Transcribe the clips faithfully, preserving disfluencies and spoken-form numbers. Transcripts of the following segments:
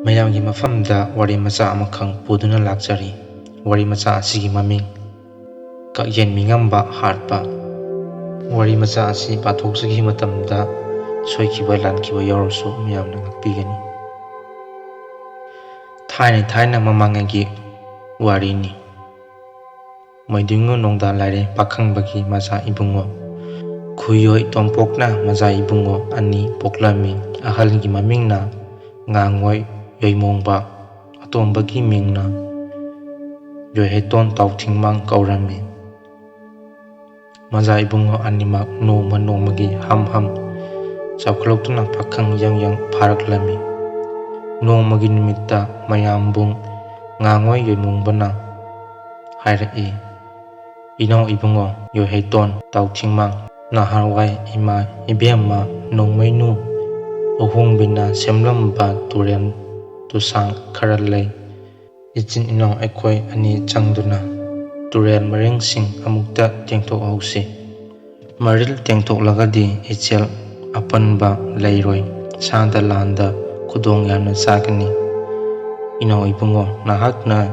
ꯃꯌꯥꯝꯒꯤ ꯃꯐꯝꯗ ꯋꯥꯔꯤ ꯃꯆꯥ ꯑꯃꯈꯛ ꯄꯨꯗꯨꯅ ꯂꯥꯛꯆꯔꯤ꯫ ꯋꯥꯔꯤ ꯃꯆꯥ ꯑꯁꯤꯒꯤ ꯃꯃꯤꯡ ꯀꯛꯌꯦꯟ ꯃꯤꯉꯝꯕ ꯍꯥꯠꯄ꯫ ꯋꯥꯔꯤ ꯃꯆꯥ ꯑꯁꯤ ꯄꯥꯊꯣꯛꯆꯈꯤꯕ ꯃꯇꯝꯗ ꯁꯣꯏꯈꯤꯕ ꯂꯥꯟꯈꯤꯕ ꯌꯥꯎꯔꯁꯨ ꯃꯌꯥꯝꯅ ꯉꯥꯛꯄꯤꯒꯅꯤ꯫ ꯊꯥꯏꯅ ꯊꯥꯏꯅ ꯃꯃꯥꯡꯉꯩꯒꯤ ꯋꯥꯔꯤꯅꯤ꯫ ꯃꯣꯏꯗꯤꯡꯉꯨ ꯅꯣꯡꯗꯥ ꯂꯥꯏꯔꯦ ꯄꯥꯈꯪꯕꯒꯤ ꯃꯆꯥ ꯏꯕꯨꯡꯉꯣ꯫ ꯈꯨꯌꯣꯏ ꯇꯣꯝꯄꯣꯛꯅ ꯃꯆꯥ ꯏꯕꯨꯡꯉꯣ ꯑꯅꯤ ꯄꯣꯛꯂꯝꯃꯤ꯫ ꯑꯍꯜꯒꯤ ꯃꯃꯤꯡꯅ ꯉꯥꯡꯉꯣꯏ ꯌꯣꯏꯃꯣꯡꯕ, ꯑꯇꯣꯝꯕꯒꯤ ꯃꯤꯡꯅ ꯌꯣꯏꯍꯩꯇꯣꯟ ꯇꯥꯎꯊꯤꯡꯃꯥꯡ ꯀꯧꯔꯝꯃꯤ꯫ ꯃꯆꯥ ꯏꯕꯨꯡꯉꯣ ꯑꯅꯤꯃꯛ ꯅꯣꯡꯃ ꯅꯣꯡꯃꯒꯤ ꯍꯝ ꯍꯝ ꯆꯥꯎꯈꯠꯂꯛꯇꯨꯅ ꯄꯥꯈꯪ ꯌꯪ ꯌꯪ ꯐꯥꯔꯛꯂꯝꯃꯤ꯫ ꯅꯣꯡꯃꯒꯤ ꯅꯨꯃꯤꯠꯇ ꯃꯌꯥꯝꯕꯨꯡ ꯉꯥꯡꯉꯣꯏ ꯌꯣꯏꯃꯣꯡꯕꯅ ꯍꯥꯏꯔꯛꯏ, "ꯏꯅꯥꯎ ꯏꯕꯨꯡꯉꯣ ꯌꯣꯏꯍꯩꯇꯣꯟ ꯇꯥꯎꯊꯤꯡꯃꯥꯡ, ꯅꯍꯥꯟꯋꯥꯏ ꯏꯃꯥ ꯏꯕꯦꯝꯃ ꯅꯣꯡꯃꯩꯅꯨ ꯑꯍꯣꯡꯕꯤꯅ ꯁꯦꯝꯂꯝꯕ ꯇꯨꯔꯦꯜ ꯇꯨꯁꯥꯡ ꯈꯔ ꯂꯩ꯫ ꯏꯆꯤꯟ ꯏꯅꯥꯎ ꯑꯩꯈꯣꯏ ꯑꯅꯤ ꯆꯪꯗꯨꯅ ꯇꯨꯔꯦꯜ ꯃꯔꯤꯡꯁꯤꯡ ꯑꯃꯨꯛꯇ ꯇꯦꯡꯊꯣꯛꯍꯧꯁꯤ꯫ ꯃꯔꯤꯜ ꯇꯦꯡꯊꯣꯛꯂꯒꯗꯤ ꯏꯆꯦꯜ ꯑꯄꯟꯕ ꯂꯩꯔꯣꯏ, ꯁꯥꯗ ꯂꯥꯟꯗ ꯈꯨꯗꯣꯡ ꯌꯥꯝꯅ ꯆꯥꯒꯅꯤ꯫ ꯏꯅꯥꯎ ꯏꯕꯨꯡꯉꯣ, ꯅꯍꯥꯛꯅ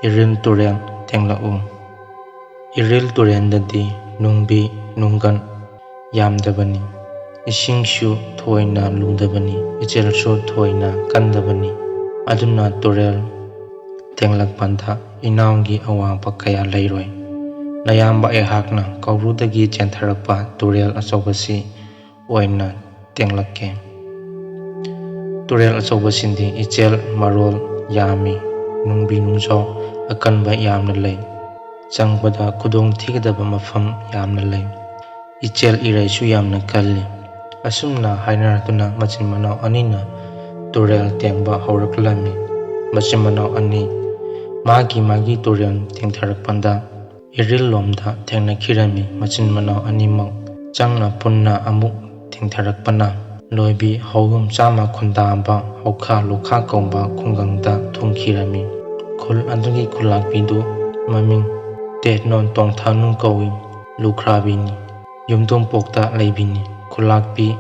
ꯏꯔꯤꯜ ꯇꯨꯔꯦꯜ ꯇꯦꯡꯂꯛꯎ꯫ ꯏꯔꯤꯜ ꯇꯨꯔꯦꯜꯗꯗꯤ ꯅꯨꯡꯕꯤ ꯅꯨꯡꯒꯟ ꯌꯥꯝꯗꯕꯅꯤ, ꯏꯁꯤꯡꯁꯨ ꯊꯣꯏꯅ ꯂꯨꯗꯕꯅꯤ, ꯏꯆꯦꯜꯁꯨ ꯊꯣꯏꯅ ꯀꯟꯗꯕꯅꯤ꯫ ꯑꯗꯨꯅ ꯇꯨꯔꯦꯜ ꯇꯦꯡꯂꯛꯄꯗ ꯏꯅꯥꯎꯒꯤ ꯑꯋꯥꯕ ꯀꯌꯥ ꯂꯩꯔꯣꯏ꯫ ꯅꯌꯥꯝꯕ ꯑꯩꯍꯥꯛꯅ ꯀꯧꯕ꯭ꯔꯨꯗꯒꯤ ꯆꯦꯟꯊꯔꯛꯄ ꯇꯨꯔꯦꯜ ꯑꯆꯧꯕꯁꯤ ꯑꯣꯏꯅ ꯇꯦꯡꯂꯛꯀꯦ꯫ ꯇꯨꯔꯦꯜ ꯑꯆꯧꯕꯁꯤꯗꯤ ꯏꯆꯦꯜ ꯃꯔꯣꯜ ꯌꯥꯝꯃꯤ, ꯅꯨꯡꯕꯤ ꯅꯨꯡꯖꯥꯎ ꯑꯀꯟꯕ ꯌꯥꯝꯅ ꯂꯩ꯫ ꯆꯪꯕꯗ ꯈꯨꯗꯣꯡ ꯊꯤꯒꯗꯕ ꯃꯐꯝ ꯌꯥꯝꯅ ꯂꯩ꯫ ꯏꯆꯦꯜ ꯏꯔꯩꯁꯨ ꯌꯥꯝꯅ ꯀꯜꯂꯤ꯫" ꯑꯁꯨꯝꯅ ꯍꯥꯏꯅꯔꯗꯨꯅ ꯃꯆꯤꯟ ꯃꯅꯥꯎ ꯑꯅꯤꯅ ꯇꯨꯔꯦꯜ ꯇꯦꯡꯕ ꯍꯧꯔꯛꯂꯝꯃꯤ꯫ ꯃꯆꯤꯟ ꯃꯅꯥꯎ ꯑꯅꯤ ꯃꯥꯒꯤ ꯃꯥꯒꯤ ꯇꯨꯔꯦꯜ ꯇꯦꯡꯊꯔꯛꯄꯗ ꯏꯔꯤꯜ ꯂꯣꯝꯗ ꯊꯦꯡꯅꯈꯤꯔꯝꯃꯤ꯫ ꯃꯆꯤꯟ ꯃꯅꯥꯎ ꯑꯅꯤꯃꯛ ꯆꯪꯅ ꯄꯨꯟꯅ ꯑꯃꯨꯛ ꯊꯦꯡꯊꯔꯛꯄꯅ ꯂꯣꯏꯕꯤ ꯍꯧꯌꯨꯝ ꯆꯥꯝꯃ ꯈꯨꯟꯗꯥꯕ ꯍꯧꯈꯥ ꯂꯣꯈꯥ ꯀꯧꯕ ꯈꯨꯡꯒꯪꯗ ꯊꯨꯡꯈꯤꯔꯝꯃꯤ꯫ ꯈꯨꯜ ꯑꯗꯨꯒꯤ ꯈꯨꯜꯂꯥꯛꯄꯤꯗꯨ ꯃꯃꯤꯡ ꯇꯦꯠꯅꯣꯟ ꯇꯣꯡꯊꯥꯅꯨ ꯀꯧꯏ꯫ ꯂꯨꯈ꯭ꯔꯥꯕꯤꯅꯤ꯫ ꯌꯨꯝꯊꯣꯡꯄꯣꯛꯇ ꯂꯩꯕꯤꯅꯤ꯫ ꯈꯨꯜꯂꯥꯛꯄꯤ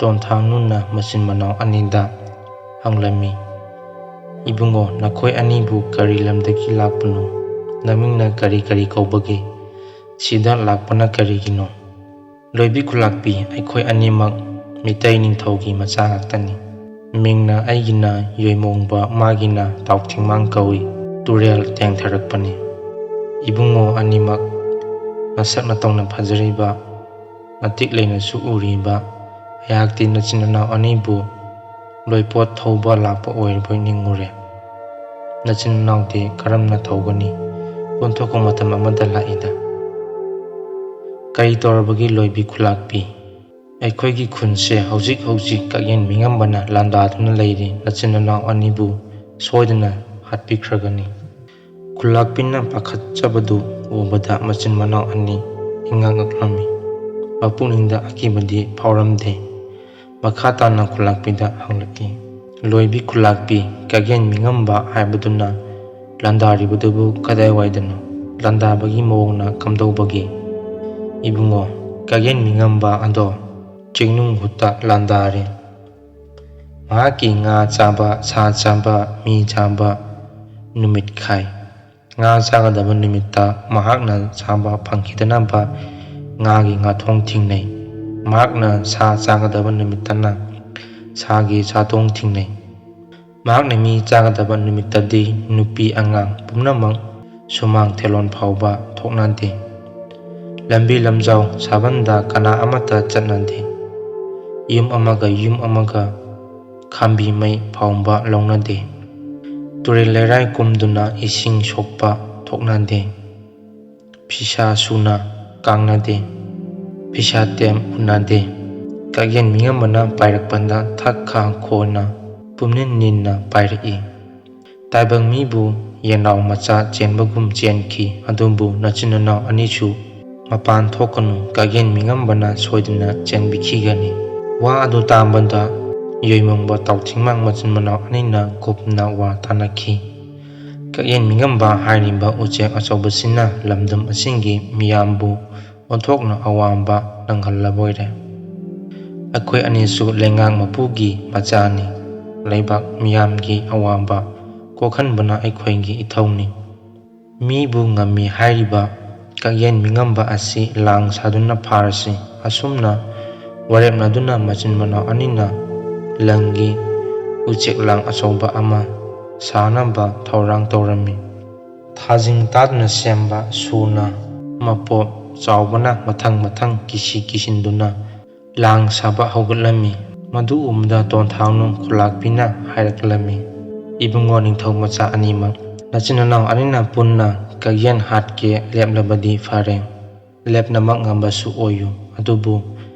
ꯇꯣꯟꯊꯥꯅꯨꯅ ꯃꯆꯤꯟ ꯃꯅꯥꯎ ꯑꯅꯤꯗ ꯍꯪꯂꯝꯃꯤ꯫ "ꯏꯕꯨꯡꯉꯣ, ꯅꯈꯣꯏ ꯑꯅꯤꯕꯨ ꯀꯔꯤ ꯂꯝꯗꯒꯤ ꯂꯥꯛꯄꯅꯣ? ꯅꯃꯤꯡꯅ ꯀꯔꯤ ꯀꯔꯤ ꯀꯧꯕꯒꯦ? ꯁꯤꯗ ꯂꯥꯛꯄꯅ ꯀꯔꯤꯒꯤꯅꯣ?" "ꯂꯣꯏꯕꯤ ꯈꯨꯂꯥꯛꯄꯤ, ꯑꯩꯈꯣꯏ ꯑꯅꯤꯃꯛ ꯃꯤꯇꯩ ꯅꯤꯡꯊꯧꯒꯤ ꯃꯆꯥ ꯉꯥꯛꯇꯅꯤ꯫ ꯃꯤꯡꯅ ꯑꯩꯒꯤꯅ ꯌꯣꯏꯃꯣꯡꯕ, ꯃꯥꯒꯤꯅ ꯇꯥꯎꯊꯤꯡꯃꯥꯡ ꯀꯧꯏ꯫ ꯇꯨꯔꯦꯜ ꯇꯦꯡꯊꯔꯛꯄꯅꯤ꯫ ꯏꯕꯨꯡꯉꯣ ꯑꯅꯤꯃꯛ ꯅꯁꯛ ꯅꯇꯧꯅ ꯐꯖꯔꯤꯕ, ꯃꯇꯤꯛ ꯂꯩꯅꯁꯨ ꯎꯔꯤꯕ, ꯑꯩꯍꯥꯛꯇꯤ ꯅꯆꯤꯟ ꯅꯅꯥꯎ ꯑꯅꯤꯕꯨ ꯂꯣꯏꯄꯣꯠ ꯊꯧꯕ ꯂꯥꯛꯄ ꯑꯣꯏꯔꯕꯣꯏ ꯅꯤꯡꯉꯨꯔꯦ꯫ ꯅꯆꯤꯟ ꯅꯅꯥꯎꯗꯤ ꯀꯔꯝꯅ ꯊꯧꯒꯅꯤ? ꯑꯣꯟꯊꯣꯛꯄ ꯃꯇꯝ ꯑꯃꯗ ꯂꯥꯛꯏꯗ꯫ ꯀꯔꯤ ꯇꯧꯔꯕꯒꯦ ꯂꯣꯏꯕꯤ ꯈꯨꯂꯥꯛꯄꯤ? ꯑꯩꯈꯣꯏꯒꯤ ꯈꯨꯟꯁꯦ ꯍꯧꯖꯤꯛ ꯍꯧꯖꯤꯛ ꯀꯛꯌꯦꯟ ꯃꯤꯉꯝꯕꯅ ꯂꯥꯟꯗꯥꯗꯨꯅ ꯂꯩꯔꯤ꯫ ꯅꯆꯤꯟ ꯅꯅꯥꯎ ꯑꯅꯤꯕꯨ ꯁꯣꯏꯗꯅ ꯍꯥꯠꯄꯤꯈ꯭ꯔꯒꯅꯤ꯫" ꯈꯨꯂꯥꯛꯄꯤꯅ ꯄꯥꯈꯠꯆꯕꯗꯨ ꯎꯕꯗ ꯃꯆꯤꯟ ꯃꯅꯥꯎ ꯑꯅꯤ ꯏꯉꯛ ꯉꯛꯂꯝꯃꯤ꯫ ꯃꯄꯨꯛꯅꯤꯡꯗ ꯑꯀꯤꯕꯗꯤ ꯐꯥꯎꯔꯝꯗꯦ꯫ ꯃꯈꯥ ꯇꯥꯅ ꯈꯨꯂꯥꯛꯄꯤꯗ ꯍꯪꯂꯛꯏ, "ꯂꯣꯏꯕꯤ ꯈꯨꯂꯥꯛꯄꯤ, ꯀꯛꯌꯦꯟ ꯃꯤꯉꯝꯕ ꯍꯥꯏꯕꯗꯨꯅ ꯂꯥꯟꯗꯥꯔꯤꯕꯗꯨꯕꯨ ꯀꯗꯥꯏꯋꯥꯏꯗꯅꯣ? ꯂꯥꯟꯗꯥꯕꯒꯤ ꯃꯑꯣꯡꯅ ꯀꯝꯗꯧꯕꯒꯦ?" "ꯏꯕꯨꯡꯉꯣ, ꯀꯛꯌꯦꯟ ꯃꯤꯉꯝꯕ ꯑꯗꯣ ꯆꯤꯡꯅꯨꯡ ꯍꯨꯠꯇ ꯂꯥꯟꯗꯥꯔꯦ꯫ ꯃꯍꯥꯛꯀꯤ ꯉꯥ ꯆꯥꯕ, ꯁꯥ ꯆꯥꯕ, ꯃꯤ ꯆꯥꯕ ꯅꯨꯃꯤꯠ ꯈꯥꯏ꯫ ꯉꯥ ꯆꯥꯒꯗꯕ ꯅꯨꯃꯤꯠꯇ ꯃꯍꯥꯛꯅ ꯆꯥꯕ ꯐꯪꯈꯤꯗꯅꯕ ꯉꯥꯒꯤ ꯉꯥꯊꯣꯡ ꯊꯤꯡꯅꯩ꯫ ꯃꯍꯥꯛꯅ ꯁꯥ ꯆꯥꯒꯗꯕ ꯅꯨꯃꯤꯠꯇꯅ ꯁꯥꯒꯤ ꯆꯥꯊꯣꯡ ꯊꯤꯡꯅꯩ꯫ ꯃꯍꯥꯛꯅ ꯃꯤ ꯆꯥꯒꯗꯕ ꯅꯨꯃꯤꯠꯇꯗꯤ ꯅꯨꯄꯤ ꯑꯉꯥꯡ ꯄꯨꯝꯅꯃꯛ ꯁꯨꯃꯥꯡ ꯊꯦꯂꯣꯟ ꯐꯥꯎꯕ ꯊꯣꯛꯅꯗꯦ꯫ ꯂꯝꯕꯤ ꯂꯝꯖꯥꯎ ꯁꯥꯕꯟꯗ ꯀꯅꯥ ꯑꯃꯠꯇ ꯆꯠꯅꯗꯦ꯫ ꯌꯨꯝ ꯑꯃꯒ ꯌꯨꯝ ꯑꯃꯒ ꯈꯥꯝꯕꯤ ꯃꯩ ꯐꯥꯎꯕ ꯂꯧꯅꯗꯦ꯫ ꯇꯨꯔꯦꯜ ꯂꯩꯔꯥꯏ ꯀꯨꯝꯗꯨꯅ ꯏꯁꯤꯡ ꯁꯣꯛꯄ ꯊꯣꯛꯅꯗꯦ꯫ ꯐꯤꯁꯥ ꯁꯨꯅ ꯀꯥꯡꯅꯗꯦ꯫ ꯐꯤꯁꯥ ꯇꯦꯝ ꯎꯅꯗꯦ꯫ ꯀꯛꯌꯦꯟ ꯃꯤꯉꯝꯕꯅ ꯄꯥꯏꯔꯛꯄꯗ ꯊꯛ ꯈꯥ ꯈꯣꯅ ꯄꯨꯝꯅꯤꯟ ꯅꯤꯟꯅ ꯄꯥꯏꯔꯛꯏ꯫ ꯇꯥꯏꯕꯪ ꯃꯤꯕꯨ ꯌꯦꯟꯅꯥꯎ ꯃꯆꯥ ꯆꯦꯟꯕꯒꯨꯝ ꯆꯦꯟꯈꯤ꯫ ꯑꯗꯨꯕꯨ ꯅꯆꯤꯟ ꯅꯅꯥꯎ ꯑꯅꯤꯁꯨ ꯃꯄꯥꯟ ꯊꯣꯛꯀꯅꯨ, ꯀꯛꯌꯦꯟ ꯃꯤꯉꯝꯕꯅ ꯁꯣꯏꯗꯅ ꯆꯦꯟꯕꯤꯈꯤꯒꯅꯤ꯫" ꯋꯥ ꯑꯗꯨ ꯇꯥꯕꯗ ꯌꯣꯏꯃꯣꯡꯕ ꯇꯥꯎꯊꯤꯡꯃꯥꯡ ꯃꯆꯤꯟ ꯃꯅꯥꯎ ꯑꯅꯤꯅ ꯀꯨꯞꯅ ꯋꯥ ꯇꯥꯅꯈꯤ꯫ ꯀꯛꯌꯦꯟ ꯃꯤꯉꯝꯕ ꯍꯥꯏꯔꯤꯕ ꯎꯆꯦꯛ ꯑꯆꯧꯕꯁꯤꯅ ꯂꯝꯗꯝ ꯑꯁꯤꯒꯤ ꯃꯤꯌꯥꯝꯕꯨ ꯑꯣꯟꯊꯣꯛꯅ ꯑꯋꯥꯕ ꯅꯪꯍꯜꯂꯕꯣꯏꯔꯦ꯫ ꯑꯩꯈꯣꯏ ꯑꯅꯤꯁꯨ ꯂꯩꯉꯥꯛ ꯃꯄꯨꯒꯤ ꯃꯆꯥꯅꯤ꯫ ꯂꯩꯕꯥꯛ ꯃꯤꯌꯥꯝꯒꯤ ꯑꯋꯥꯕ ꯀꯣꯛꯍꯟꯕꯅ ꯑꯩꯈꯣꯏꯒꯤ ꯏꯊꯧꯅꯤ꯫ ꯃꯤꯕꯨ ꯉꯝꯃꯤ ꯍꯥꯏꯔꯤꯕ ꯀꯛꯌꯦꯟ ꯃꯤꯉꯝꯕ ꯑꯁꯤ ꯂꯥꯡ ꯁꯥꯗꯨꯅ ꯐꯥꯔꯁꯤ꯫ ꯑꯁꯨꯝꯅ ꯋꯥꯔꯦꯞꯅꯗꯨꯅ ꯃꯆꯤꯟ ꯃꯅꯥꯎ ꯑꯅꯤꯅ ꯂꯪꯒꯤ ꯎꯆꯦꯛ ꯂꯥꯡ ꯑꯆꯧꯕ ꯑꯃ ꯁꯥꯅꯕ ꯊꯧꯔꯥꯡ ꯇꯧꯔꯝꯃꯤ꯫ ꯊꯥꯖꯤꯡ ꯇꯥꯗꯨꯅ ꯁꯦꯝꯕ ꯁꯨꯅ ꯃꯄꯣꯞ ꯆꯥꯎꯕꯅ ꯃꯊꯪ ꯃꯊꯪ ꯀꯤꯁꯤ ꯀꯤꯁꯤꯟꯗꯨꯅ ꯂꯥꯡ ꯁꯥꯕ ꯍꯧꯒꯠꯂꯝꯃꯤ꯫ ꯃꯗꯨ ꯎꯕꯗ ꯇꯣꯟꯊꯥꯡꯅꯨ ꯈꯨꯂꯥꯛꯄꯤꯅ ꯍꯥꯏꯔꯛꯂꯝꯃꯤ, "ꯏꯕꯨꯡꯉꯣ ꯅꯤꯡꯊꯧ ꯃꯆꯥ ꯑꯅꯤꯃꯛ, ꯅꯆꯤꯟ ꯅꯅꯥꯎ ꯑꯅꯤꯅ ꯄꯨꯟꯅ ꯀꯛꯌꯦꯟ ꯍꯥꯠꯀꯦ ꯂꯦꯞꯂꯕꯗꯤ ꯐꯔꯦ꯫ ꯂꯦꯞꯅꯃꯛ ꯉꯝꯕꯁꯨ ꯑꯣꯏꯌꯨ꯫ ꯑꯗꯨꯕꯨ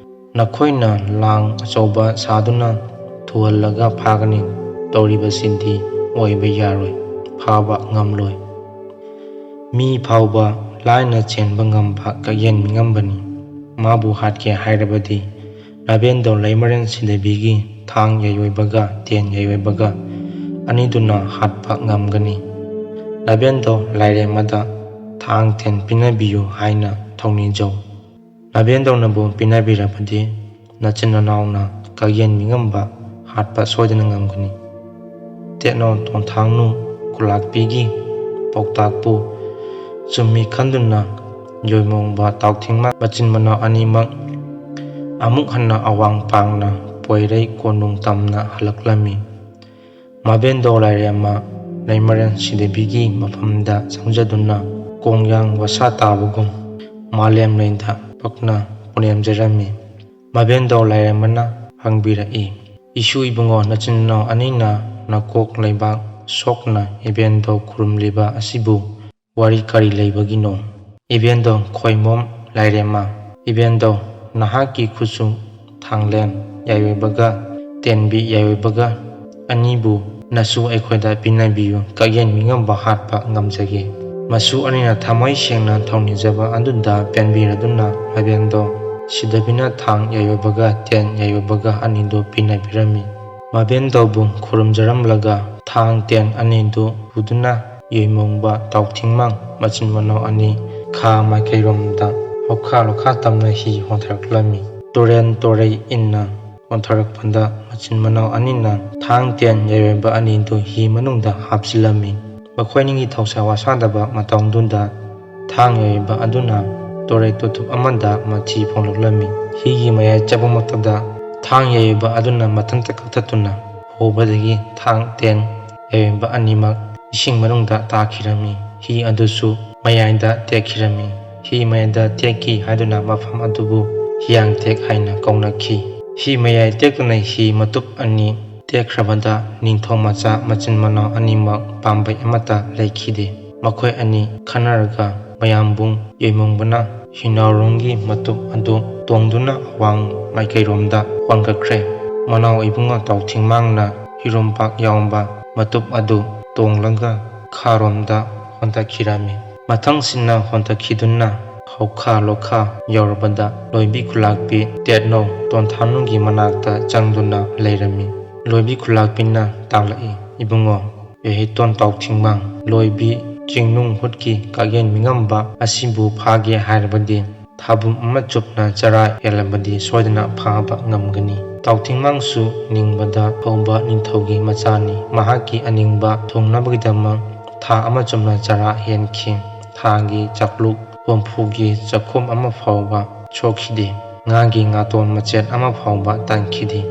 ꯅꯈꯣꯏꯅ ꯂꯥꯡ ꯑꯆꯧꯕ ꯁꯥꯗꯨꯅ ꯊꯨꯍꯜꯂꯒ ꯐꯥꯒꯅꯤ ꯇꯧꯔꯤꯕꯁꯤꯗꯤ ꯑꯣꯏꯕ ꯌꯥꯔꯣꯏ, ꯐꯥꯕ ꯉꯝꯂꯣꯏ꯫ ꯃꯤ ꯐꯥꯎꯕ ꯂꯥꯏꯅ ꯆꯦꯟꯕ ꯉꯝꯕ ꯀꯛꯌꯦꯟ ꯃꯤꯉꯝꯕꯅꯤ꯫ ꯃꯥꯕꯨ ꯍꯥꯠꯀꯦ ꯍꯥꯏꯔꯕꯗꯤ ꯅꯥꯕꯦꯟꯗꯣ ꯂꯩꯃꯔꯦꯟ ꯁꯤꯗꯕꯤꯒꯤ ꯊꯥꯡ ꯌꯩꯔꯣꯏꯕꯒ ꯇꯦꯟ ꯌꯩꯔꯣꯏꯕꯒ ꯑꯅꯤꯗꯨꯅ ꯍꯥꯠꯄ ꯉꯝꯒꯅꯤ꯫ ꯅꯥꯕꯦꯟꯗꯣ ꯂꯥꯏꯔꯦꯝꯃꯗ ꯊꯥꯡ ꯇꯦꯟ ꯄꯤꯅꯕꯤꯌꯨ ꯍꯥꯏꯅ ꯊꯧꯅꯤꯖꯧ꯫ ꯅꯥꯕꯦꯟꯗꯧꯅꯕꯨ ꯄꯤꯅꯕꯤꯔꯕꯗꯤ ꯅꯆꯤꯟ ꯅꯅꯥꯎꯅ ꯀꯛꯌꯦꯟ ꯃꯤꯉꯝꯕ ꯍꯥꯠꯄ ꯁꯣꯏꯗꯅ ꯉꯝꯒꯅꯤ꯫" ꯇꯦꯠꯅꯧ ꯇꯣꯟꯊꯥꯡꯅꯨ ꯈꯨꯂꯥꯛꯄꯤꯒꯤ ꯄꯥꯎꯇꯥꯛꯄꯨ ꯆꯨꯝꯃꯤ ꯈꯟꯗꯨꯅ ꯌꯣꯏꯃꯣꯡꯕ ꯇꯥꯎꯊꯤꯡꯃ ꯃꯆꯤꯟ ꯃꯅꯥꯎ ꯑꯅꯤꯃꯛ ꯑꯃꯨꯛ ꯍꯟꯅ ꯑꯋꯥꯡ ꯄꯥꯡꯅ ꯄꯣꯏꯔꯩ ꯀꯣꯅꯨꯡ ꯇꯝꯅ ꯍꯜꯂꯛꯂꯝꯃꯤ꯫ ꯃꯥꯕꯦꯟꯗꯣ ꯂꯥꯏꯔꯦꯝꯃ ꯂꯩꯃꯔꯦꯟ ꯁꯤꯗꯕꯤꯒꯤ ꯃꯐꯝꯗ ꯆꯪꯖꯗꯨꯅ ꯀꯣꯡꯌꯥꯡ ꯋꯥꯁꯥ ꯇꯥꯕꯒꯨꯝ ꯃꯥꯂꯦꯝ ꯂꯩꯗ ꯄꯛꯅ ꯄꯨꯅꯦꯝꯖꯔꯝꯃꯤ꯫ ꯃꯥꯕꯦꯟꯗꯣ ꯂꯥꯏꯔꯦꯝꯃꯅ ꯍꯪꯕꯤꯔꯛꯏ, "ꯏꯁꯨ ꯏꯕꯨꯡꯉꯣ, ꯅꯆꯤꯟ ꯅꯅꯥꯎ ꯑꯅꯤꯅ ꯅꯀꯣꯛ ꯂꯩꯕꯥꯛ ꯁꯣꯛꯅ ꯏꯕꯦꯟꯗꯣ ꯈꯨꯔꯨꯝꯂꯤꯕ ꯑꯁꯤꯕꯨ ꯋꯥꯔꯤ ꯀꯔꯤ ꯂꯩꯕꯒꯤꯅꯣ?" ꯏꯕꯦꯟꯗꯣ ꯈꯣꯏꯃꯣꯝ ꯂꯥꯏꯔꯦꯝꯃ, ꯏꯕꯦꯟꯗꯣ, ꯅꯍꯥꯛꯀꯤ ꯈꯨꯠꯁꯨ ꯊꯥꯡꯂꯦꯟ ꯌꯥꯏꯑꯣꯏꯕꯒ ꯇꯦꯟꯕꯤ ꯌꯥꯏꯑꯣꯏꯕꯒ ꯑꯅꯤꯕꯨ ꯅꯁꯨ ꯑꯩꯈꯣꯏꯗ ꯄꯤꯅꯕꯤꯌꯨ, ꯀꯛꯌꯦꯟ ꯃꯤꯉꯝꯕ ꯍꯥꯠꯄ ꯉꯝꯖꯒꯦ꯫ ꯃꯁꯨ ꯑꯅꯤꯅ ꯊꯃꯣꯏ ꯁꯦꯡꯅ ꯊꯧꯅꯤꯖꯕ ꯑꯗꯨꯗ ꯄꯦꯟꯕꯤꯔꯗꯨꯅ ꯃꯥꯕꯦꯟꯗꯣ ꯁꯤꯗꯕꯤꯅ ꯊꯥꯡ ꯌꯥꯏꯑꯣꯏꯕꯒ ꯇꯦꯟ ꯌꯥꯏꯑꯣꯏꯕꯒ ꯑꯅꯤꯗꯨ ꯄꯤꯅꯕꯤꯔꯝꯃꯤ꯫ ꯃꯥꯕꯦꯟꯗꯣꯕꯨ ꯈꯨꯔꯨꯝꯖꯔꯝꯂꯒ ꯊꯥꯡ ꯇꯦꯟ ꯑꯅꯤꯗꯨ ꯄꯨꯗꯨꯅ ꯌꯣꯏꯃꯣꯡꯕ ꯇꯥꯎꯊꯤꯡꯃꯥꯡ ꯃꯆꯤꯟ ꯃꯅꯥꯎ ꯑꯅꯤ ꯈꯥ ꯃꯥꯏꯀꯩꯔꯣꯝꯗ ꯍꯧꯈꯥ ꯂꯣꯈꯥ ꯇꯝꯅ ꯍꯤ ꯍꯣꯟꯊꯔꯛꯂꯝꯃꯤ꯫ ꯇꯨꯔꯦꯟ ꯇꯣꯔꯩ ꯏꯟꯅ ꯑꯣꯟꯊꯣꯔꯛꯄꯗ ꯃꯆꯤꯟ ꯃꯅꯥꯎ ꯑꯅꯤꯅ ꯊꯥꯡ ꯇꯦꯟ ꯌꯥꯏꯔꯣꯏꯕ ꯑꯅꯤꯗꯨ ꯍꯤ ꯃꯅꯨꯡꯗ ꯍꯥꯞꯆꯤꯜꯂꯝꯃꯤ꯫ ꯃꯈꯣꯏ ꯑꯅꯤꯒꯤ ꯊꯧꯁꯥ ꯋꯥꯁꯥꯗꯕ ꯃꯇꯧꯗꯨꯗ ꯊꯥꯡ ꯌꯥꯏꯔꯣꯏꯕ ꯑꯗꯨꯅ ꯇꯨꯔꯦꯜ ꯇꯨꯊꯨꯞ ꯑꯃꯗ ꯃꯊꯤ ꯐꯣꯡꯂꯛꯂꯝꯃꯤ꯫ ꯍꯤꯒꯤ ꯃꯌꯥꯏ ꯆꯠꯄꯃꯛꯇꯗ ꯊꯥꯡ ꯌꯥꯏꯔꯣꯏꯕ ꯑꯗꯨꯅ ꯃꯊꯟꯇ ꯀꯛꯊꯠꯇꯨꯅ ꯍꯧꯕꯗꯒꯤ ꯊꯥꯡ ꯇꯦꯟ ꯌꯥꯏꯔꯣꯏꯕ ꯑꯅꯤꯃꯛ ꯏꯁꯤꯡ ꯃꯅꯨꯡꯗ ꯇꯥꯈꯤꯔꯝꯃꯤ꯫ ꯍꯤ ꯑꯗꯨꯁꯨ ꯃꯌꯥꯏꯗ ꯇꯦꯛꯈꯤꯔꯝꯃꯤ꯫ ꯍꯤ ꯃꯌꯥꯏꯗ ꯇꯦꯛꯈꯤ ꯍꯥꯏꯗꯨꯅ ꯃꯐꯝ ꯑꯗꯨꯕꯨ ꯍꯤꯌꯥꯡꯊꯦꯛ ꯍꯥꯏꯅ ꯀꯧꯅꯈꯤ꯫ ꯍꯤ ꯃꯌꯥꯏ ꯇꯦꯛꯇꯨꯅ ꯍꯤ ꯃꯇꯨꯞ ꯑꯅꯤ ꯇꯦꯛꯈ꯭ꯔꯕꯗ ꯅꯤꯡꯊꯧ ꯃꯆꯥ ꯃꯆꯤꯟ ꯃꯅꯥꯎ ꯑꯅꯤꯃꯛ ꯄꯥꯝꯕꯩ ꯑꯃꯠꯇ ꯂꯩꯈꯤꯗꯦ꯫ ꯃꯈꯣꯏ ꯑꯅꯤ ꯈꯟꯅꯔꯒ ꯃꯌꯥꯝꯕꯨꯡ ꯌꯣꯏꯃꯣꯡꯕꯅ ꯍꯤꯅꯥꯎꯔꯣꯡꯒꯤ ꯃꯇꯨꯞ ꯑꯗꯨ ꯇꯣꯡꯗꯨꯅ ꯑꯋꯥꯡ ꯃꯥꯏꯀꯩꯔꯣꯝꯗ ꯍꯣꯟꯒꯠꯈ꯭ꯔꯦ꯫ ꯃꯅꯥꯎ ꯏꯕꯨꯡꯉꯣ ꯇꯥꯎꯊꯤꯡꯃꯥꯡꯅ ꯍꯤꯔꯨꯝꯄꯥꯛ ꯌꯥꯎꯕ ꯃꯇꯨꯞ ꯑꯗꯨ ꯇꯣꯡꯂꯒ ꯈꯥꯔꯣꯝꯗ ꯍꯣꯟꯊꯈꯤꯔꯝꯃꯤ꯫ ꯃꯊꯪꯁꯤꯅ ꯍꯣꯟꯊꯈꯤꯗꯨꯅ ꯍꯧꯈꯥ ꯂꯣꯈꯥ ꯌꯧꯔꯕꯗ ꯂꯣꯏꯕꯤ ꯈꯨꯂꯥꯛꯄꯤ ꯇꯦꯠꯅꯧ ꯇꯣꯟꯊꯥꯅꯨꯒꯤ ꯃꯅꯥꯛꯇ ꯆꯪꯗꯨꯅ ꯂꯩꯔꯝꯃꯤ꯫ ꯂꯣꯏꯕꯤ ꯈꯨꯂꯥꯛꯄꯤꯅ ꯇꯥꯛꯂꯛꯏ, "ꯏꯕꯨꯡꯉꯣ, ꯌꯣꯍꯩꯇꯣꯟ ꯇꯥꯎꯊꯤꯡꯃꯥꯡ, ꯂꯣꯏꯕꯤ ꯆꯤꯡꯅꯨꯡ ꯍꯨꯠꯀꯤ ꯀꯥꯒꯦꯟ ꯃꯤꯉꯝꯕ ꯑꯁꯤꯕꯨ ꯐꯥꯒꯦ ꯍꯥꯏꯔꯕꯗꯤ ꯊꯥꯕꯨꯝ ꯑꯃ ꯆꯨꯞꯅ ꯆꯔꯥ ꯍꯦꯜꯂꯕꯗꯤ ꯁꯣꯏꯗꯅ ꯐꯥꯕ ꯉꯝꯒꯅꯤ꯫ ꯇꯥꯎꯊꯤꯡꯃꯥꯡꯁꯨ ꯅꯤꯡꯕꯗ ꯍꯧꯕ ꯅꯤꯡꯊꯧꯒꯤ ꯃꯆꯥꯅꯤ꯫ ꯃꯍꯥꯛꯀꯤ ꯑꯅꯤꯡꯕ ꯊꯨꯡꯅꯕꯒꯤꯗꯃꯛ ꯊꯥ ꯑꯃ ꯆꯨꯞꯅ ꯆꯔꯥ ꯍꯦꯟꯈꯤ꯫ ꯊꯥꯒꯤ ꯆꯥꯛꯂꯨꯛ ꯍꯨꯝꯐꯨꯒꯤ ꯆꯥꯛꯈꯨꯝ ꯑꯃ ꯐꯥꯎꯕ ꯁꯣꯛꯈꯤꯗꯦ꯫ ꯉꯥꯒꯤ ꯉꯥꯇꯣꯟ ꯃꯆꯦꯠ ꯑꯃ ꯐꯥꯎꯕ ꯇꯥꯟꯈꯤꯗꯦ꯫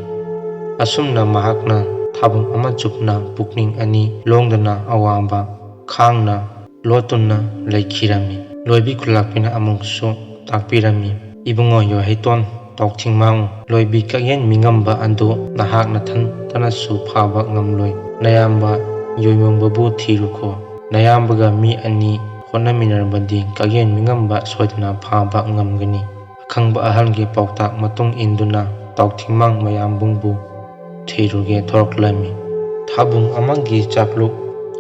ꯑꯁꯨꯝꯅ ꯃꯍꯥꯛꯅ ꯊꯥꯕꯨꯝ ꯑꯃ ꯆꯨꯞꯅ ꯄꯨꯛꯅꯤꯡ ꯑꯅꯤ ꯂꯣꯡꯗꯅ ꯑꯋꯥꯕ ꯈꯥꯡꯅ ꯂꯣꯠꯇꯨꯅ ꯂꯩꯈꯤꯔꯝꯃꯤ꯫ ꯂꯣꯏꯕꯤ ꯈꯨꯂꯥꯛꯄꯤꯅ ꯑꯃꯨꯛꯁꯨ ꯇꯥꯛꯄꯤꯔꯝꯃꯤ, "ꯏꯕꯨꯡꯉꯣ ꯌꯣꯍꯩꯇꯣꯟ ꯇꯥꯎꯊꯤꯡꯃꯥꯡ, ꯂꯣꯏꯕꯤ ꯀꯛꯌꯦꯟ ꯃꯤꯉꯝꯕ ꯑꯗꯨ ꯅꯍꯥꯛ ꯅꯊꯟꯇꯅꯁꯨ ꯐꯥꯕ ꯉꯝꯂꯣꯏ꯫ ꯅꯌꯥꯝꯕ ꯌꯣꯏꯃꯣꯡꯕꯕꯨ ꯊꯤꯔꯨꯈꯣ꯫ ꯅꯌꯥꯝꯕꯒ ꯃꯤ ꯑꯅꯤ ꯍꯣꯠꯅꯃꯤꯟꯅꯔꯕꯗꯤ ꯀꯛꯌꯦꯟ ꯃꯤꯉꯝꯕ ꯁꯣꯏꯗꯅ ꯐꯥꯕ ꯉꯝꯒꯅꯤ꯫" ꯑꯈꯪꯕ ꯑꯍꯜꯒꯤ ꯄꯥꯎꯇꯥꯛ ꯃꯇꯨꯡ ꯏꯟꯗꯨꯅ ꯇꯥꯎꯊꯤꯡꯃꯥꯡ ꯃꯌꯥꯝꯕꯨꯡꯕꯨ ꯊꯤꯔꯨꯒꯦ ꯊꯣꯔꯛꯂꯝꯃꯤ꯫ ꯊꯥꯕꯨꯝ ꯑꯃꯒꯤ ꯆꯥꯛꯂꯨꯛ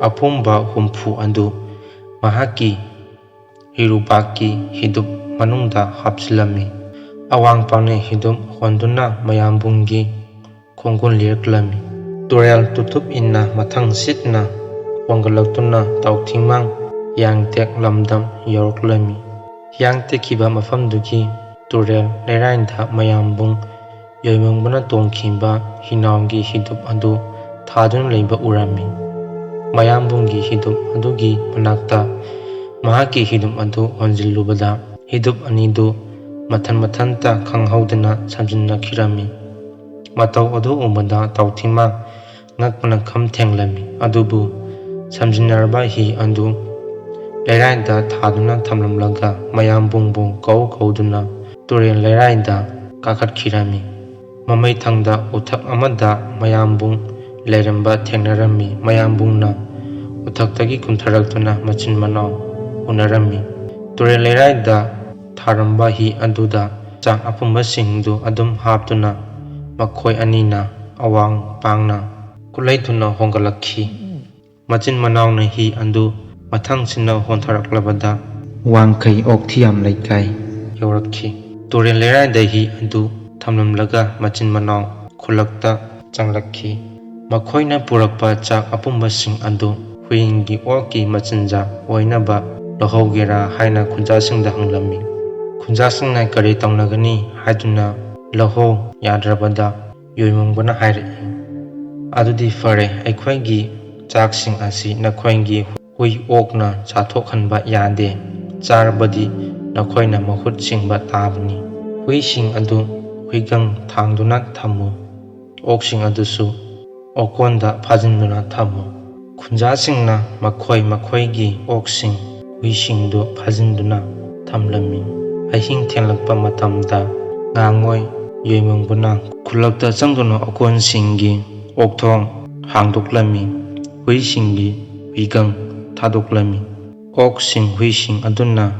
ꯑꯄꯨꯝꯕ ꯍꯨꯝꯐꯨ ꯑꯗꯨ ꯃꯍꯥꯛꯀꯤ ꯍꯤꯔꯨꯕꯥꯛꯀꯤ ꯍꯤꯗꯨꯞ ꯃꯅꯨꯡꯗ ꯍꯥꯞꯆꯤꯜꯂꯝꯃꯤ꯫ ꯑꯋꯥꯡ ꯄꯥꯡꯅ ꯍꯤꯗꯨꯞ ꯍꯣꯟꯗꯨꯅ ꯃꯌꯥꯝꯕꯨꯡꯒꯤ ꯈꯣꯡꯒꯨꯜ ꯂꯤꯔꯛꯂꯝꯃꯤ꯫ ꯇꯨꯔꯦꯜ ꯇꯨꯊꯨꯞ ꯏꯟꯅ ꯃꯊꯪ ꯁꯤꯠꯅ ꯋꯥꯡꯒꯠꯂꯛꯇꯨꯅ ꯇꯥꯎꯊꯤꯡꯃꯥꯡ ꯍꯤꯌꯥꯡꯇꯦꯛ ꯂꯝꯗꯝ ꯌꯧꯔꯛꯂꯝꯃꯤ꯫ ꯍꯤꯌꯥꯡ ꯇꯦꯛꯈꯤꯕ ꯃꯐꯝꯗꯨꯒꯤ ꯇꯨꯔꯦꯜ ꯂꯩꯔꯥꯏꯗ ꯃꯌꯥꯝꯕꯨꯡ ꯌꯣꯏꯃꯪꯕꯅ ꯇꯣꯡꯈꯤꯕ ꯍꯤꯅꯥꯎꯒꯤ ꯍꯤꯗꯨꯞ ꯑꯗꯨ ꯊꯥꯗꯨꯅ ꯂꯩꯕ ꯎꯔꯝꯃꯤ꯫ ꯃꯌꯥꯝꯕꯨꯡꯒꯤ ꯍꯤꯗꯨꯞ ꯑꯗꯨꯒꯤ ꯃꯅꯥꯛꯇ ꯃꯍꯥꯛꯀꯤ ꯍꯤꯗꯨꯞ ꯑꯗꯨ ꯍꯣꯟꯖꯤꯜꯂꯨꯕꯗ, ꯍꯤꯗꯨꯞ ꯑꯅꯤꯗꯨ ꯃꯊꯟ ꯃꯊꯟꯇ ꯈꯪꯍꯧꯗꯅ ꯁꯝꯖꯤꯟꯅꯈꯤꯔꯝꯃꯤ꯫ ꯃꯇꯧ ꯑꯗꯨ ꯎꯕꯗ ꯇꯥꯎꯊꯤꯃꯥ ꯉꯛꯄꯅ ꯈꯝ ꯊꯦꯡꯂꯝꯃꯤ꯫ ꯑꯗꯨꯕꯨ ꯁꯝꯖꯤꯟꯅꯔꯕ ꯍꯤ ꯑꯗꯨ ꯂꯩꯔꯥꯏꯗ ꯊꯥꯗꯨꯅ ꯊꯝꯂꯝꯂꯒ, ꯃꯌꯥꯝꯕꯨꯡꯕꯨ ꯀꯧ ꯀꯧꯗꯨꯅ ꯇꯨꯔꯦꯜ ꯂꯩꯔꯥꯏꯗ ꯀꯥꯈꯠꯈꯤꯔꯝꯃꯤ꯫ ꯃꯃꯩꯊꯪꯗ ꯎꯊꯛ ꯑꯃꯗ ꯃꯌꯥꯝꯕꯨꯡ ꯂꯩꯔꯝꯕ ꯊꯦꯡꯅꯔꯝꯃꯤ꯫ ꯃꯌꯥꯝꯕꯨꯡꯅ ꯎꯊꯛꯇꯒꯤ ꯀꯨꯝꯊꯔꯛꯇꯨꯅ ꯃꯆꯤꯟ ꯃꯅꯥꯎ ꯎꯅꯔꯝꯃꯤ꯫ ꯇꯨꯔꯦꯜ ꯂꯩꯔꯥꯏꯗ ꯊꯥꯔꯝꯕ ꯍꯤ ꯑꯗꯨꯗ ꯆꯥꯛ ꯑꯄꯨꯝꯕꯁꯤꯡꯗꯨ ꯑꯗꯨꯝ ꯍꯥꯞꯇꯨꯅ ꯃꯈꯣꯏ ꯑꯅꯤꯅ ꯑꯋꯥꯡ ꯄꯥꯡꯅ ꯈꯨꯠꯂꯩ ꯊꯨꯅ ꯍꯣꯟꯒꯠꯂꯛꯈꯤ꯫ ꯃꯆꯤꯟ ꯃꯅꯥꯎꯅ ꯍꯤ ꯑꯗꯨ ꯃꯊꯪꯁꯤꯅ ꯍꯣꯟꯊꯔꯛꯂꯕꯗ, ꯋꯥꯡꯈꯩ ꯑꯣꯛꯊꯤꯌꯥꯝ ꯂꯩꯀꯥꯏ ꯌꯧꯔꯛꯈꯤ꯫ ꯇꯨꯔꯦꯜ ꯂꯩꯔꯥꯏꯗ ꯍꯤ ꯑꯗꯨ ꯊꯝꯂꯝꯂꯒ ꯃꯆꯤꯟ ꯃꯅꯥꯎ ꯈꯨꯜꯂꯛꯇ ꯆꯪꯂꯛꯈꯤ꯫ ꯃꯈꯣꯏꯅ ꯄꯨꯔꯛꯄ ꯆꯥꯛ ꯑꯄꯨꯝꯕꯁꯤꯡ ꯑꯗꯨ ꯍꯨꯏꯒꯤ ꯑꯣꯛꯀꯤ ꯃꯆꯤꯟꯖꯥꯛ ꯑꯣꯏꯅꯕ ꯂꯧꯍꯧꯒꯦꯔꯥ ꯍꯥꯏꯅ ꯈꯨꯟꯖꯥꯁꯤꯡꯗ ꯍꯪꯂꯝꯃꯤ꯫ ꯈꯨꯟꯖꯥꯁꯤꯡꯅ ꯀꯔꯤ ꯇꯧꯅꯒꯅꯤ ꯍꯥꯏꯗꯨꯅ ꯂꯧꯍꯧ ꯌꯥꯗ꯭ꯔꯕꯗ, ꯌꯣꯏꯃꯪꯕꯅ ꯍꯥꯏꯔꯛꯏ, "ꯑꯗꯨꯗꯤ ꯐꯔꯦ, ꯑꯩꯈꯣꯏꯒꯤ ꯆꯥꯛꯁꯤꯡ ꯑꯁꯤ ꯅꯈꯣꯏꯒꯤ ꯍꯨꯏ ꯑꯣꯛꯅ ꯆꯥꯊꯣꯛꯍꯟꯕ ꯌꯥꯗꯦ꯫ ꯆꯥꯔꯕꯗꯤ ꯅꯈꯣꯏꯅ ꯃꯍꯨꯠ ꯁꯤꯡꯕ ꯇꯥꯕꯅꯤ꯫ ꯍꯨꯏꯁꯤꯡ ꯑꯗꯨ ꯍꯨꯏꯒꯪ ꯊꯥꯡꯗꯨꯅ ꯊꯝꯃꯨ꯫ ꯑꯣꯛꯁꯤꯡ ꯑꯗꯨꯁꯨ ꯑꯣꯀꯣꯟꯗ ꯐꯥꯖꯤꯟꯗꯨꯅ ꯊꯝꯃꯨ꯫" ꯈꯨꯟꯖꯥꯁꯤꯡꯅ ꯃꯈꯣꯏ ꯃꯈꯣꯏꯒꯤ ꯑꯣꯛꯁꯤꯡ, ꯍꯨꯏꯁꯤꯡꯗꯨ ꯐꯥꯖꯤꯟꯗꯨꯅ ꯊꯝꯂꯝꯃꯤ꯫ ꯑꯍꯤꯡ ꯊꯦꯡꯂꯛꯄ ꯃꯇꯝꯗ ꯉꯥꯉꯣꯏ ꯌꯣꯏꯃꯪꯕꯅ ꯈꯨꯜꯂꯛꯇ ꯆꯪꯗꯨꯅ ꯑꯣꯀꯣꯟꯁꯤꯡꯒꯤ ꯑꯣꯛꯊꯣꯡ ꯍꯥꯡꯗꯣꯛꯂꯝꯃꯤ꯫ ꯍꯨꯏꯁꯤꯡꯒꯤ ꯍꯨꯏꯒꯪ ꯊꯥꯗꯣꯛꯂꯝꯃꯤ꯫ ꯑꯣꯛꯁꯤꯡ, ꯍꯨꯏꯁꯤꯡ ꯑꯗꯨꯅ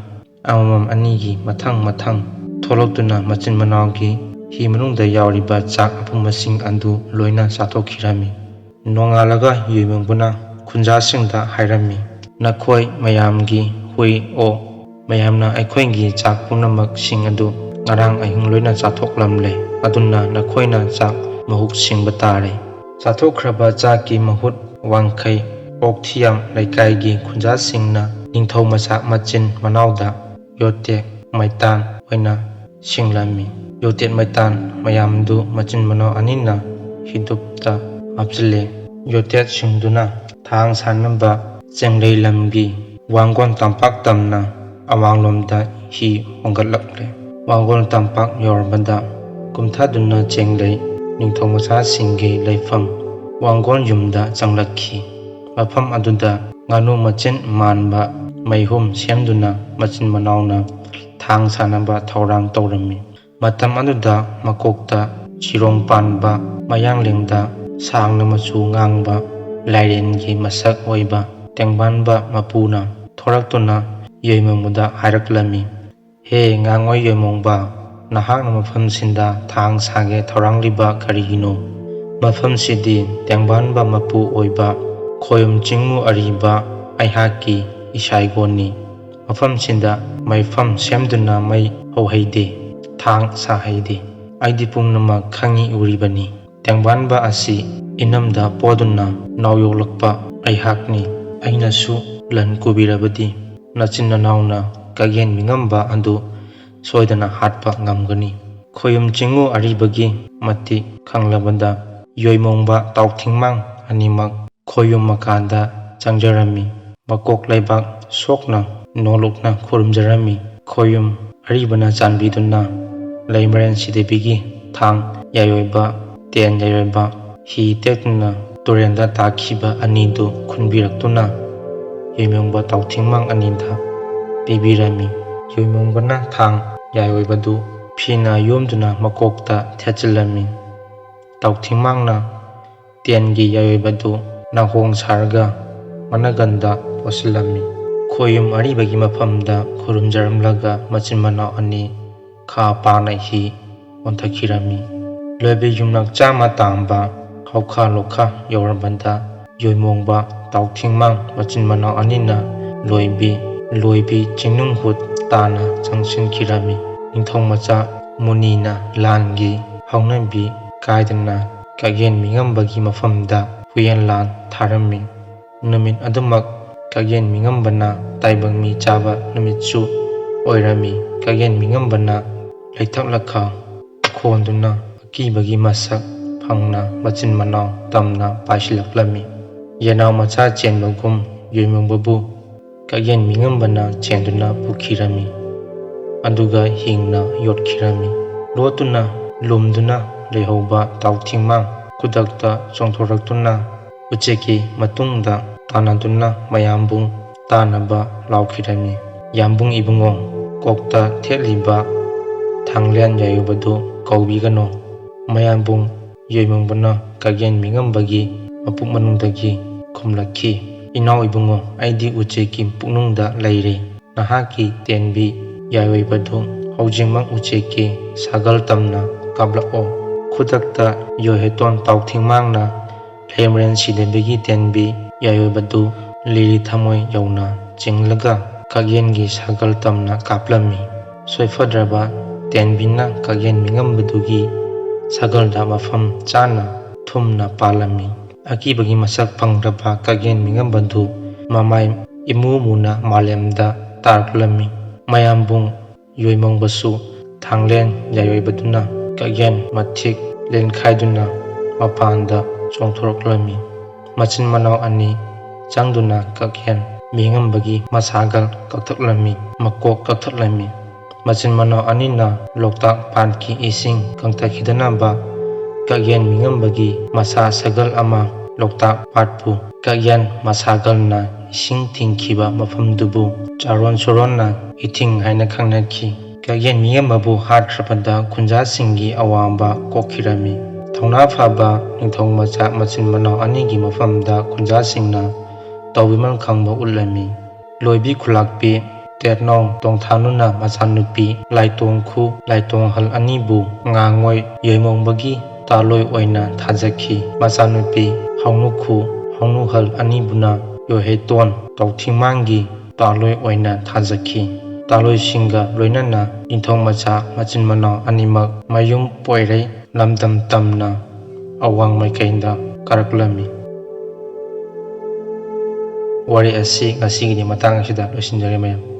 ꯑꯃꯃꯝ ꯑꯅꯤꯒꯤ ꯃꯊꯪ ꯃꯊꯪ ꯊꯣꯛꯂꯛꯇꯨꯅ ꯃꯆꯤꯟ ꯃꯅꯥꯎꯒꯤ ꯍꯤ ꯃꯅꯨꯡꯗ ꯌꯥꯎꯔꯤꯕ ꯆꯥꯛ ꯑꯄꯨꯝꯕꯁꯤꯡ ꯑꯗꯨ ꯂꯣꯏꯅ ꯆꯥꯊꯣꯛꯈꯤꯔꯝꯃꯤ꯫ ꯅꯣꯡꯉꯥꯜꯂꯒ ꯌꯣꯏꯃꯪꯕꯅ ꯈꯨꯟꯖꯥꯁꯤꯡꯗ ꯍꯥꯏꯔꯝꯃꯤ, "ꯅꯈꯣꯏ ꯃꯌꯥꯝꯒꯤ ꯍꯨꯏ ꯑꯣꯛ ꯃꯌꯥꯝꯅ ꯑꯩꯈꯣꯏꯒꯤ ꯆꯥꯛ ꯄꯨꯝꯅꯃꯛꯁꯤꯡ ꯑꯗꯨ ꯉꯔꯥꯡ ꯑꯍꯤꯡ ꯂꯣꯏꯅ ꯆꯥꯊꯣꯛꯂꯝꯂꯦ꯫ ꯑꯗꯨꯅ ꯅꯈꯣꯏꯅ ꯆꯥꯛ ꯃꯍꯨꯠ ꯁꯤꯡꯕ ꯇꯥꯔꯦ꯫" ꯆꯥꯊꯣꯛꯈ꯭ꯔꯕ ꯆꯥꯛꯀꯤ ꯃꯍꯨꯠ ꯋꯥꯡꯈꯩ ꯑꯣꯛꯊꯤꯌꯥꯝ ꯂꯩꯀꯥꯏꯒꯤ ꯈꯨꯟꯖꯥꯁꯤꯡꯅ ꯅꯤꯡꯊꯧ ꯃꯆꯥ ꯃꯆꯤꯟ ꯃꯅꯥꯎꯗ ꯌꯣꯠꯇꯦꯛ ꯃꯩꯇꯥꯟ ꯑꯣꯏꯅ ꯁꯤꯡꯂꯝꯃꯤ꯫ ꯌꯣꯇꯦꯠ ꯃꯩꯇꯥꯟ ꯃꯌꯥꯝꯗꯨ ꯃꯆꯤꯟ ꯃꯅꯥꯎ ꯑꯅꯤꯅ ꯍꯤꯗꯨꯞꯇ ꯍꯥꯞꯆꯤꯜꯂꯦ꯫ ꯌꯣꯇꯦꯠꯁꯤꯡꯗꯨꯅ ꯊꯥꯡ ꯁꯥꯅꯕ ꯆꯦꯡꯂꯩ ꯂꯝꯒꯤ ꯋꯥꯡꯒꯣꯟ ꯇꯝꯄꯥꯛ ꯇꯝꯅ ꯑꯋꯥꯡꯂꯣꯝꯗ ꯍꯤ ꯍꯣꯡꯒꯠꯂꯛꯂꯦ꯫ ꯋꯥꯡꯒꯣꯟ ꯇꯝꯄꯥꯛ ꯌꯧꯔꯕꯗ ꯀꯨꯝꯊꯗꯨꯅ ꯆꯦꯡꯂꯩ ꯅꯤꯡꯊꯧ ꯃꯆꯥꯁꯤꯡꯒꯤ ꯂꯩꯐꯝ ꯋꯥꯡꯒꯣꯟ ꯌꯨꯝꯗ ꯆꯪꯂꯛꯈꯤ꯫ ꯃꯐꯝ ꯑꯗꯨꯗ ꯉꯥꯅꯨ ꯃꯆꯤꯟ ꯃꯥꯟꯕ ꯃꯩꯍꯨꯝ ꯁꯦꯝꯗꯨꯅ ꯃꯆꯤꯟ ꯃꯅꯥꯎꯅ ꯊꯥꯡ ꯁꯥꯅꯕ ꯊꯧꯔꯥꯡ ꯇꯧꯔꯝꯃꯤ꯫ ꯃꯇꯝ ꯑꯗꯨꯗ ꯃꯀꯣꯛꯇ ꯆꯤꯔꯣꯡ ꯄꯥꯟꯕ, ꯃꯌꯥꯡꯂꯦꯟꯗ ꯁꯥꯡꯅ ꯃꯆꯨ ꯉꯥꯡꯕ, ꯂꯥꯏꯔꯦꯟꯒꯤ ꯃꯁꯛ ꯑꯣꯏꯕ ꯇꯦꯡꯕꯥꯟꯕ ꯃꯄꯨꯅ ꯊꯣꯔꯛꯇꯨꯅ ꯌꯣꯏꯃꯣꯡꯕꯗ ꯍꯥꯏꯔꯛꯂꯝꯃꯤ, "ꯍꯦ ꯉꯥꯡꯑꯣꯏ ꯌꯣꯏꯃꯣꯡꯕ, ꯅꯍꯥꯛꯅ ꯃꯐꯝꯁꯤꯗ ꯊꯥꯡ ꯁꯥꯒꯦ ꯊꯧꯔꯥꯡꯂꯤꯕ ꯀꯔꯤꯒꯤꯅꯣ? ꯃꯐꯝꯁꯤꯗꯤ ꯇꯦꯡꯕꯥꯟꯕ ꯃꯄꯨ ꯑꯣꯏꯕ ꯈꯣꯌꯨꯝ ꯆꯤꯡꯉꯨ ꯑꯔꯤꯕ ꯑꯩꯍꯥꯛꯀꯤ ꯏꯁꯥꯏꯒꯣꯟꯅꯤ꯫ ꯃꯐꯝꯁꯤꯗ ꯃꯩꯐꯝ ꯁꯦꯝꯗꯨꯅ ꯃꯩ ꯍꯧꯍꯩꯗꯦ, ꯊꯥꯡ ꯁꯥꯍꯩꯗꯦ꯫ ꯑꯩꯗꯤ ꯄꯨꯝꯅꯃꯛ ꯈꯪꯏ ꯎꯔꯤꯕꯅꯤ꯫ ꯇꯦꯡꯕꯥꯟꯕ ꯑꯁꯤ ꯏꯅꯝꯗ ꯄꯣꯗꯨꯅ ꯅꯥꯎ ꯌꯣꯛꯂꯛꯄ ꯑꯩꯍꯥꯛꯅꯤ꯫ ꯑꯩꯅꯁꯨ ꯂꯟ ꯀꯨꯕꯤꯔꯕꯗꯤ ꯅꯆꯤꯟ ꯅꯅꯥꯎꯅ ꯀꯒꯦꯟ ꯃꯤꯉꯝꯕ ꯑꯗꯨ ꯁꯣꯏꯗꯅ ꯍꯥꯠꯄ ꯉꯝꯒꯅꯤ꯫" ꯈꯣꯌꯨꯝ ꯆꯤꯡꯉꯨ ꯑꯔꯤꯕꯒꯤ ꯃꯇꯤꯛ ꯈꯪꯂꯕꯗ ꯌꯣꯏꯃꯣꯡꯕ ꯇꯥꯎꯊꯤꯡꯃꯥꯡ ꯑꯅꯤꯃꯛ ꯈꯣꯌꯨꯝ ꯃꯀꯥꯗ ꯆꯪꯖꯔꯝꯃꯤ꯫ ꯃꯀꯣꯛ ꯂꯩꯕꯥꯛ ꯁꯣꯛꯅ ꯅꯣꯂꯨꯛꯅ ꯈꯨꯔꯨꯝꯖꯔꯝꯃꯤ꯫ ꯈꯣꯌꯨꯝ ꯑꯔꯤꯕꯅ ꯆꯥꯟꯕꯤꯗꯨꯅ ꯂꯩꯃꯔꯦꯟ ꯁꯤꯗꯕꯤꯒꯤ ꯊꯥꯡ ꯌꯥꯏꯑꯣꯏꯕ, ꯇꯦꯟ ꯌꯥꯏꯑꯣꯏꯕ, ꯍꯤ ꯇꯦꯛꯇꯨꯅ ꯇꯨꯔꯦꯟꯗ ꯇꯥꯈꯤꯕ ꯑꯅꯤꯗꯨ ꯈꯨꯟꯕꯤꯔꯛꯇꯨꯅ ꯌꯣꯏꯃꯣꯡꯕ ꯇꯥꯎꯊꯤꯡꯃꯥꯡ ꯑꯅꯤꯗ ꯄꯤꯕꯤꯔꯝꯃꯤ꯫ ꯌꯣꯏꯃꯣꯡꯕꯅ ꯊꯥꯡ ꯌꯥꯏꯑꯣꯏꯕꯗꯨ ꯐꯤꯅ ꯌꯣꯝꯗꯨꯅ ꯃꯀꯣꯛꯇ ꯊꯦꯠꯆꯤꯜꯂꯝꯃꯤ꯫ ꯇꯥꯎꯊꯤꯡꯃꯥꯡꯅ ꯇꯦꯟꯒꯤ ꯌꯥꯏꯑꯣꯏꯕꯗꯨ ꯅꯥꯍꯣꯡ ꯁꯥꯔꯒ ꯃꯅꯒꯟꯗ ꯄꯣꯠꯁꯤꯜꯂꯝꯃꯤ꯫ ꯈꯣꯌꯨꯝ ꯑꯔꯤꯕꯒꯤ ꯃꯐꯝꯗ ꯈꯨꯔꯨꯝꯖꯔꯝꯂꯒ ꯃꯆꯤꯟ ꯃꯅꯥꯎ ꯑꯅꯤ ꯈꯥ ꯄꯥꯛꯅ ꯍꯤ ꯑꯣꯟꯊꯈꯤꯔꯝꯃꯤ꯫ ꯂꯣꯏꯕꯤ ꯌꯨꯝꯅꯥꯛ ꯆꯥꯝꯃ ꯇꯥꯡꯕ ꯍꯧꯈꯥ ꯂꯣꯛꯈꯥ ꯌꯧꯔꯕꯗ ꯌꯣꯏꯃꯣꯡꯕ ꯇꯥꯎꯊꯤꯡꯃꯥꯡ ꯃꯆꯤꯟ ꯃꯅꯥꯎ ꯑꯅꯤꯅ ꯂꯣꯏꯕꯤ, ꯂꯣꯏꯕꯤ ꯆꯤꯡꯅꯨꯡ ꯍꯨꯠ ꯇꯥꯅ ꯆꯪꯁꯤꯟꯈꯤꯔꯝꯃꯤ꯫ ꯅꯤꯡꯊꯧ ꯃꯆꯥ ꯃꯨꯅꯤꯅ ꯂꯥꯟꯒꯤ ꯍꯧꯅꯕꯤ ꯀꯥꯏꯗꯅ ꯀꯒꯦꯟ ꯃꯤꯉꯝꯕꯒꯤ ꯃꯐꯝꯗ ꯍꯨꯌꯦꯟ ꯂꯥꯟ ꯊꯥꯔꯝꯃꯤ꯫ ꯅꯨꯃꯤꯠ ꯑꯗꯨꯃꯛ ꯀꯒꯦꯟ ꯃꯤꯉꯝꯕꯅ ꯇꯥꯏꯕꯪ ꯃꯤ ꯆꯥꯕ ꯅꯨꯃꯤꯠꯁꯨ ꯑꯣꯏꯔꯝꯃꯤ꯫ ꯀꯒꯦꯟ ꯃꯤꯉꯝꯕꯅ ꯂꯩꯊꯛ ꯂꯈꯥ ꯊꯣꯟꯗꯨꯅ ꯑꯀꯤꯕꯒꯤ ꯃꯁꯛ ꯐꯪꯅ ꯃꯆꯤꯟ ꯃꯅꯥꯎ ꯇꯝꯅ ꯄꯥꯏꯁꯤꯜꯂꯛꯂꯝꯃꯤ꯫ ꯌꯦꯅꯥꯎ ꯃꯆꯥ ꯆꯦꯟꯕꯒꯨꯝ ꯌꯣꯏꯃꯣꯡꯕꯕꯨ ꯀꯛꯌꯦꯟ ꯃꯤꯉꯝꯕꯅ ꯆꯦꯟꯗꯨꯅ ꯄꯨꯈꯤꯔꯝꯃꯤ꯫ ꯑꯗꯨꯒ ꯍꯤꯡꯅ ꯌꯣꯠꯈꯤꯔꯝꯃꯤ꯫ ꯂꯣꯠꯇꯨꯅ ꯂꯨꯝꯗꯨꯅ ꯂꯩꯍꯧꯕ ꯇꯥꯎꯊꯤꯡꯃꯥꯡ ꯈꯨꯗꯛꯇ ꯆꯣꯡꯊꯣꯔꯛꯇꯨꯅ ꯎꯆꯦꯛꯀꯤ ꯃꯇꯨꯡꯗ ꯇꯥꯟꯅꯗꯨꯅ ꯃꯌꯥꯝꯕꯨ ꯇꯥꯅꯕ ꯂꯥꯎꯈꯤꯔꯝꯃꯤ꯫ "ꯌꯥꯝꯕꯨꯡ ꯏꯕꯨꯡꯉꯣ, ꯀꯣꯛꯇ ꯊꯦꯠꯂꯤꯕ ꯊꯥꯡꯂꯦꯟ ꯌꯥꯏꯌꯨꯕꯗꯨ ꯀꯧꯕꯤꯒꯅꯨ꯫" ꯃꯌꯥꯝꯕꯨꯡ ꯌꯣꯏꯃꯣꯡꯕꯅ ꯀꯛꯌꯦꯟ ꯃꯤꯉꯝꯕꯒꯤ ꯃꯄꯨꯛ ꯃꯅꯨꯡꯗꯒꯤ ꯈꯨꯝꯂꯛꯈꯤ, "ꯏꯅꯥꯎ ꯏꯕꯨꯡꯉꯣ, ꯑꯩꯗꯤ ꯎꯆꯦꯛꯀꯤ ꯄꯨꯛꯅꯨꯡꯗ ꯂꯩꯔꯦ꯫ ꯅꯍꯥꯛꯀꯤ ꯇꯦꯟꯕꯤ ꯌꯥꯏꯑꯣꯏꯕꯗꯨ ꯍꯧꯖꯤꯛꯃꯛ ꯎꯆꯦꯛꯀꯤ ꯁꯥꯒꯜ ꯇꯝꯅ ꯀꯥꯞꯂꯛꯑꯣ꯫" ꯈꯨꯗꯛꯇ ꯌꯣꯏꯍꯦꯇꯣꯟ ꯇꯥꯎꯊꯤꯡꯃꯥꯡꯅ ꯂꯩꯃꯔꯦꯟ ꯁꯤꯗꯕꯤꯒꯤ ꯇꯦꯟꯕꯤ ꯌꯥꯏꯑꯣꯏꯕꯗꯨ ꯂꯤꯔꯤ ꯊꯃꯣꯏ ꯌꯧꯅ ꯆꯤꯡꯂꯒ ꯀꯛꯌꯦꯟꯒꯤ ꯁꯥꯒꯜ ꯇꯝꯅ ꯀꯥꯞꯂꯝꯃꯤ꯫ ꯁꯣꯏꯐꯗ꯭ꯔꯕ ꯇꯦꯟꯕꯤꯅ ꯀꯛꯌꯦꯟ ꯃꯤꯉꯝꯕꯗꯨꯒꯤ ꯁꯥꯒꯜꯗ ꯃꯐꯝ ꯆꯥꯅ ꯊꯨꯝꯅ ꯄꯥꯜꯂꯝꯃꯤ꯫ ꯑꯀꯤꯕꯒꯤ ꯃꯁꯛ ꯐꯪꯗ꯭ꯔꯕ ꯀꯛꯌꯦꯟ ꯃꯤꯉꯝꯕꯗꯨ ꯃꯃꯥꯏ ꯏꯃꯨ ꯃꯨꯅ ꯃꯥꯂꯦꯝꯗ ꯇꯥꯔꯛꯂꯝꯃꯤ꯫ ꯃꯌꯥꯝꯕꯨꯡ ꯌꯣꯏꯃꯣꯡꯕꯁꯨ ꯊꯥꯡꯂꯦꯟ ꯌꯥꯏꯑꯣꯏꯕꯗꯨꯅ ꯀꯛꯌꯦꯟ ꯃꯊꯤꯛ ꯂꯦꯟꯈꯥꯏꯗꯨꯅ ꯃꯄꯥꯟꯗ ꯆꯣꯡꯊꯣꯔꯛꯂꯝꯃꯤ꯫ ꯃꯆꯤꯟ ꯃꯅꯥꯎ ꯑꯅꯤ ꯆꯪꯗꯨꯅ ꯀꯛꯌꯦꯟ ꯃꯤꯉꯝꯕꯒꯤ ꯃꯁꯥꯒꯜ ꯀꯛꯊꯠꯂꯝꯃꯤ, ꯃꯀꯣꯛ ꯀꯛꯊꯠꯂꯝꯃꯤ꯫ ꯃꯆꯤꯟ ꯃꯅꯥꯎ ꯑꯅꯤꯅ ꯂꯣꯛꯇꯥꯛ ꯄꯥꯠꯀꯤ ꯏꯁꯤꯡ ꯀꯪꯊꯈꯤꯗꯅꯕ ꯀꯛꯌꯦꯟ ꯃꯤꯉꯝꯕꯒꯤ ꯃꯁꯥ ꯁꯥꯒꯜ ꯑꯃ ꯂꯣꯛꯇꯥꯛ ꯄꯥꯠꯄꯨ ꯀꯛꯌꯦꯟ ꯃꯁꯥꯒꯜꯅ ꯏꯁꯤꯡ ꯊꯤꯡꯈꯤꯕ ꯃꯐꯝꯗꯨꯕꯨ ꯆꯥꯔꯣꯟ ꯁꯨꯔꯣꯟꯅ ꯏꯊꯤꯡ ꯍꯥꯏꯅ ꯈꯪꯅꯈꯤ꯫ ꯀꯛꯌꯦꯟ ꯃꯤꯉꯝꯕꯕꯨ ꯍꯥꯠꯈ꯭ꯔꯕꯗ ꯈꯨꯟꯖꯥꯁꯤꯡꯒꯤ ꯑꯋꯥꯕ ꯀꯣꯛꯈꯤꯔꯝꯃꯤ꯫ ꯊꯧꯅꯥ ꯐꯕ ꯅꯤꯡꯊꯧ ꯃꯆꯥ ꯃꯆꯤꯟ ꯃꯅꯥꯎ ꯑꯅꯤꯒꯤ ꯃꯐꯝꯗ ꯈꯨꯟꯖꯥꯁꯤꯡꯅ ꯇꯧꯕꯤꯃꯜ ꯈꯪꯕ ꯎꯠꯂꯝꯃꯤ꯫ ꯂꯣꯏꯕꯤ ꯈꯨꯂꯥꯛꯄꯤ ꯇꯦꯠꯅꯧ ꯇꯣꯡꯊꯥꯅꯨꯅ ꯃꯆꯥꯅꯨꯄꯤ ꯂꯥꯏꯇꯣꯡꯈꯨ ꯂꯥꯏꯇꯣꯡꯍꯜ ꯑꯅꯤꯕꯨ ꯉꯥꯉꯣꯏ ꯌꯣꯏꯃꯣꯡꯕꯒꯤ ꯇꯥꯂꯣꯏ ꯑꯣꯏꯅ ꯊꯥꯖꯈꯤ꯫ ꯃꯆꯥꯅꯨꯄꯤ ꯍꯧꯅꯨꯈꯨ ꯍꯧꯅꯨꯍꯜ ꯑꯅꯤꯕꯨꯅ ꯌꯣꯏꯍꯩꯇꯣꯟ ꯇꯧꯊꯤꯃꯥꯡꯒꯤ ꯇꯥꯂꯣꯏ ꯑꯣꯏꯅ ꯊꯥꯖꯈꯤ꯫ ꯇꯥꯂꯣꯏꯁꯤꯡꯒ ꯂꯣꯏꯅꯅ ꯅꯤꯡꯊꯧ ꯃꯆꯥ ꯃꯆꯤꯟ ꯃꯅꯥꯎ ꯑꯅꯤꯃꯛ ꯃꯌꯨꯝ ꯄꯣꯏꯔꯩ ꯂꯝꯗꯝ ꯇꯝꯅ ꯑꯋꯥꯡ ꯃꯥꯏꯀꯩꯗ ꯀꯥꯔꯛꯂꯝꯃꯤ꯫ ꯋꯥꯔꯤ ꯑꯁꯤ ꯉꯁꯤꯒꯤꯗꯤ ꯃꯇꯥꯡ ꯑꯁꯤꯗ ꯂꯣꯏꯁꯤꯟꯖꯔꯦ ꯃꯌꯥꯝ꯫